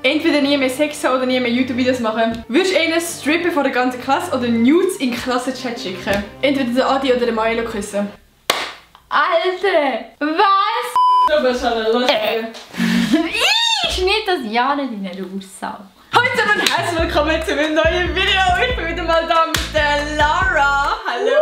Entweder nie mehr Sex haben oder nie mehr YouTube-Videos machen. Würdest du einen strippen vor der ganzen Klasse oder Nudes in den Klassenchat schicken? Entweder den Adi oder den Milo küssen. Alter! Was? Du bist schon lustig. Schnitt das ja nicht in eine Aussau. Heute und herzlich willkommen zu einem neuen Video. Ich bin wieder mal da mit der Lara. Hallo.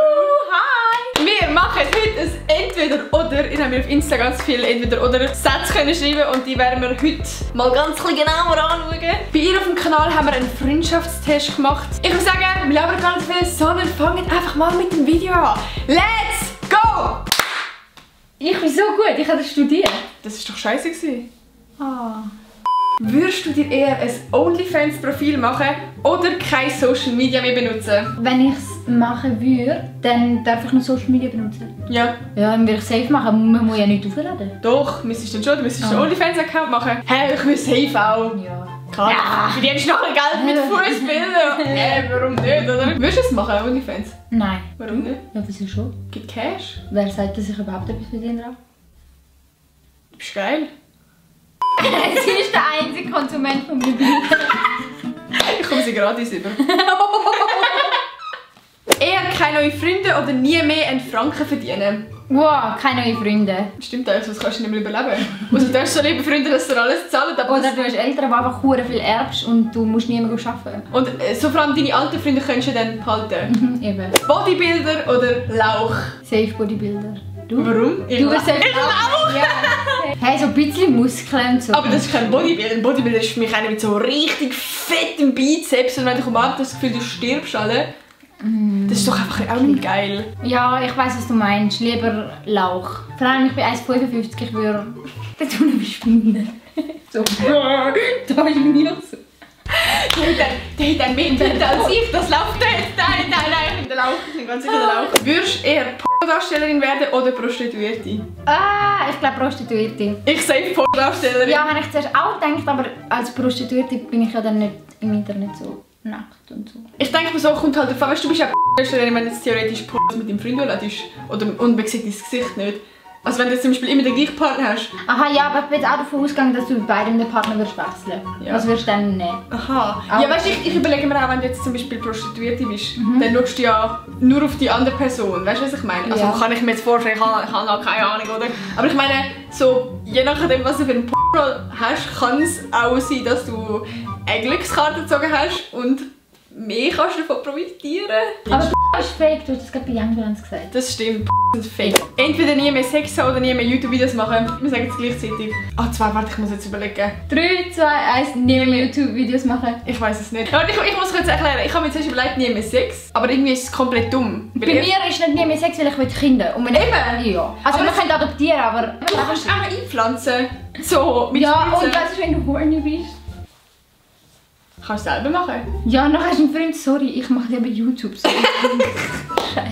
Hi! Wir machen heute ein Entweder-Oder. Ich habe mir auf Insta ganz viele Entweder-Oder-Sätze schreiben und die werden wir heute mal ganz genauer anschauen. Bei ihr auf dem Kanal haben wir einen Freundschaftstest gemacht. Ich würde sagen, wir labern ganz viel, sondern fangen einfach mal mit dem Video an. Let's go! Ich bin so gut, ich habe das studiert. Das war doch scheiße gewesen. Ah. Würdest du dir eher ein OnlyFans-Profil machen oder kein Social Media mehr benutzen? Wenn ich es machen würde, dann darf ich noch Social Media benutzen. Ja. Ja, dann würde ich safe machen. Man muss ja nicht aufladen. Doch, müsstest du schon. Du müsstest einen OnlyFans-Account machen. Hä, ich will safe auch. Ja. Klar. Für die hast du nachher Geld mit Fußbildern. Warum nicht, oder? Würdest du es machen, OnlyFans? Nein. Warum nicht? Ja, wieso schon? Gibt Cash. Wer sagt, dass ich überhaupt etwas verdiene? Du bist geil. Sie ist der einzige Konsument von mir. Ich komme sie gratis über. Eher keine neuen Freunde oder nie mehr einen Franken verdienen? Wow, keine neuen Freunde. Stimmt eigentlich, das kannst du nicht mehr überleben. Also du hast so liebe Freunde, dass dir alles zahlen, aber Oder du hast Eltern, die einfach hure viel erbst und du musst nie mehr arbeiten. Und so vor allem deine alten Freunde könntest du dann behalten. Eben. Bodybuilder oder Lauch? Safe Bodybuilder. Du? Warum? Du bist safe Lauch? Ja. Hey, so ein bisschen Muskeln und so. Aber das ist kein Bodybuilder. Ein Bodybuilder ist für mich einer mit so richtig fettem Bizeps und wenn du umarmst, hast du das Gefühl, du stirbst alle. Das ist doch einfach auch nicht geil. Ja, ich weiss, was du meinst. Lieber Lauch. Vor allem, ich bin 1,55, ich würde den Tunnel verschwinden. So, da ist mir so. Der hat dann mehr Tinte als ich, das läuft nicht. Nein, ich bin der Lauch, ich bin ganz sicher der Lauch. Würdest du eher Pornodarstellerin werden oder Prostituierte? Ah, ich glaube Prostituierte. Ich sage Pornodarstellerin. Ja, habe ich zuerst auch gedacht, aber als Prostituierte bin ich ja dann nicht im Internet so nackt und so. Ich denke mir so, kommt halt davon, weißt du, bist ja Pornodarstellerin, wenn du jetzt theoretisch Pornos mit deinem Freund hochladest und man sieht dein Gesicht nicht. Also wenn du jetzt zum Beispiel immer den gleichen Partner hast. Aha, ja, aber ich bin jetzt auch davon ausgegangen, dass du bei beidem den Partner würdest wechseln. Ja. Was würdest du dann nehmen? Aha. Ja, weißt du, ich überlege mir auch, wenn du jetzt zum Beispiel Prostituierte bist, dann schaust du ja nur auf die andere Person. Weißt du, was ich meine? Also Ja. kann ich mir jetzt vorstellen, ich habe noch keine Ahnung, oder? Aber ich meine, so, je nachdem, was du für einen Porno hast, kann es auch sein, dass du eine Glückskarte gezogen hast und mehr kannst du davon profitieren. Aber das ist fake, du hast das gerade bei Young gesagt. Das stimmt, sind fake. Entweder nie mehr Sex haben oder nie mehr YouTube-Videos machen. Wir sagen es gleichzeitig. Ah, warte, ich muss jetzt überlegen. 3, 2, 1, nie mehr YouTube-Videos machen. Ich weiß es nicht. Warte, ich muss kurz erklären. Ich habe mir zuerst überlegt, nie mehr Sex. Aber irgendwie ist es komplett dumm. Bei mir ist nicht nie mehr Sex, weil ich will Kinder. Und wenn Eben? Ja. Also Aber wir können adoptieren, aber... Du kannst auch einpflanzen. So, mit Ja, Spritzen. und was ist, wenn du horny bist? Kannst du selber machen. Ja, nachher hast du einen Freund, sorry, ich mache lieber YouTube. So. Scheiße.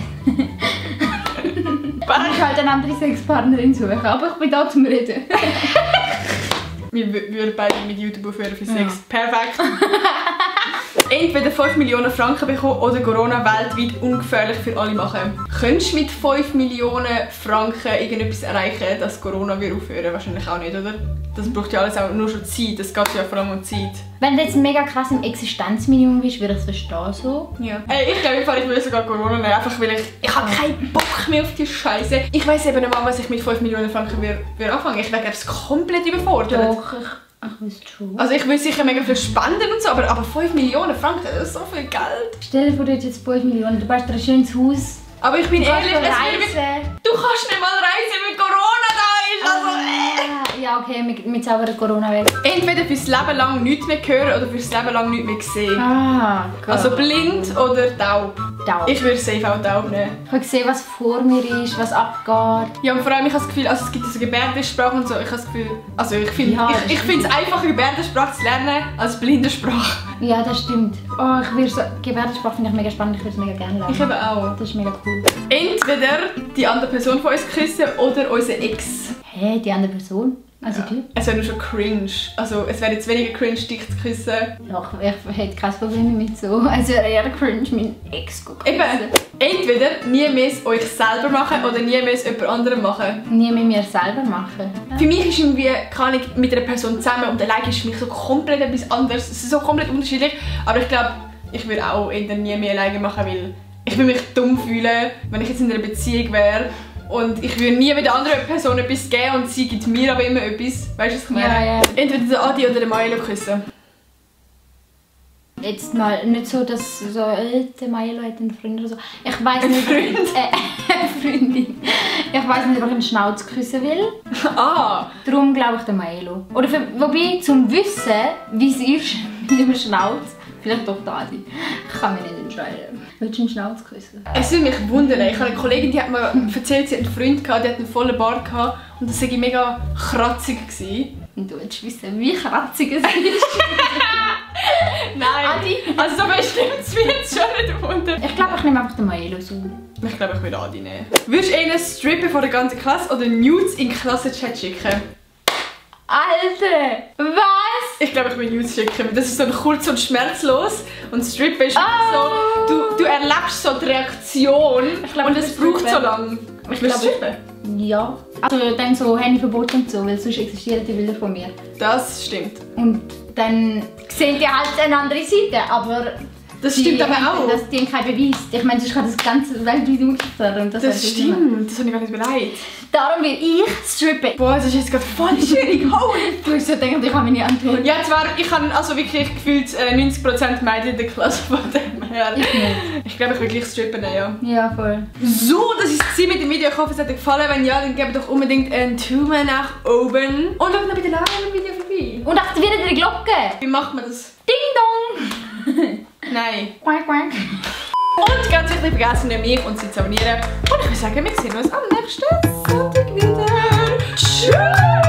Ich halt eine andere Sexpartnerin suchen, aber ich bin da zum Reden. Wir würden beide mit YouTube aufhören für Sex. Perfekt. Entweder 5 Millionen Franken bekommen oder Corona weltweit ungefährlich für alle machen. Könntest du mit 5 Millionen Franken irgendetwas erreichen, dass Corona wird aufhören? Wahrscheinlich auch nicht, oder? Das braucht ja alles auch nur schon Zeit. Das geht ja vor allem um Zeit. Wenn du jetzt mega krass im Existenzminimum bist, würde ich es verstehen so. Ja. Hey, ich glaube, ich will sogar Corona nehmen, einfach weil ich habe keinen Bock mehr auf die Scheiße. Ich weiss eben nicht mal, was ich mit 5 Millionen Franken will anfangen. Ich wäre komplett überfordert. Doch, ich wüsste schon. Also ich will sicher mega viel spenden und so, aber 5 Millionen Franken, das ist so viel Geld. Stell dir vor, du hast jetzt 5 Millionen, du baust dir ein schönes Haus. Aber ich bin ehrlich, reisen. Du kannst nicht mal reisen, wenn Corona da ist. Also, Ja, okay, wir zaubern Corona weg. Entweder fürs Leben lang nichts mehr hören oder fürs Leben lang nichts mehr sehen. Ah, Gott. Also blind oder taub. Taub. Ich würde safe auch taub nehmen. Ich habe gesehen, was vor mir ist, was abgeht. Ja, und vor allem ich habe das Gefühl, also es gibt so Gebärdensprache und so, ich habe das Gefühl, also ich finde Ja, ich finde es einfacher, Gebärdensprache zu lernen als Blindensprache. Ja, das stimmt. Oh, ich würde so... Gebärdensprache finde ich mega spannend, ich würde es mega gerne lernen. Ich eben auch. Das ist mega cool. Entweder die andere Person von uns küssen oder unser Ex. Hä, die andere Person? Also die? Es wäre nur schon cringe. Also es wäre jetzt weniger cringe, dich zu küssen. Ja, ich hätte kein Problem mit so. Es wäre eher cringe, meinen Ex zu küssen. Eben, entweder nie mehr es euch selber machen oder nie mehr es jemand anderem machen. Nie mit mir selber machen. für mich ist irgendwie, kann ich mit einer Person zusammen und allein ist für mich so komplett etwas anderes. Es ist so komplett unterschiedlich, aber ich glaube, ich würde auch eher nie mehr alleine machen, weil ich würde mich dumm fühlen, wenn ich jetzt in einer Beziehung wäre und ich würde nie mit der anderen Person etwas geben und sie gibt mir aber immer etwas. Weißt du, was ich meine? Ja, ja. Entweder den Adi oder den Milo küssen. Jetzt mal nicht so, dass so, der Milo hat einen Freund oder so. Ich weiß nicht. Freund? Eine Freundin. Ich weiß nicht, ob ich einen Schnauz küssen will. Ah! Darum glaube ich den Milo. Oder wobei, zum Wissen, wie es ist mit dem Schnauz, vielleicht doch der Adi. Ich kann mich nicht entscheiden. Willst du einen Schnauz küssen? Es würde mich wundern. Ich habe eine Kollegin, die hat mir erzählt, sie hat einen Freund gehabt, der hat einen vollen Bart gehabt und das war mega kratzig gewesen. Und du willst wissen, wie kratzig es ist. Nein! Adi? Also so bestimmt es mich jetzt schon nicht wundern. Ich glaube, ich nehme einfach den Milo so. Ich glaube, ich würde Adi nehmen. Würdest du einen strippen vor der ganzen Klasse oder Nudes in den Klassenchat schicken? Alter! Was? Ich glaube, ich will Nudes schicken, weil das ist so kurz und schmerzlos und strippen ist so, du erlebst so die Reaktion und es braucht so lange. Ich glaube, ja. Also dann so Handyverbot und so, weil sonst existieren die Bilder von mir. Das stimmt. Und dann sehen die halt eine andere Seite, aber das stimmt aber auch. Die haben keinen Beweis. Ich meine, sonst kann das ganze weltweit umgefahren. Das stimmt, das habe ich gar nicht beleidigt. Darum will ich strippen. Boah, das ist jetzt gerade voll schwierig. Du hast so gedacht, ich kann meine Antwort. Ja, zwar, ich habe also wirklich gefühlt 90% Mädchen in der Klasse von dem her. Ich glaube, ich will gleich strippen, ja. Ja, voll. So, das ist es mit dem Video. Ich hoffe, es hat euch gefallen. Wenn ja, dann gebt doch unbedingt einen Daumen nach oben. Und schaut noch bitte nachher im Video vorbei. Und aktiviert die Glocke. Wie macht man das? Ding dong. Nein. Quack, quack. Und ganz wichtig, vergessen nicht mich und sie zu abonnieren. Und ich würde sagen, wir sehen uns am nächsten Sonntag wieder. Tschüss!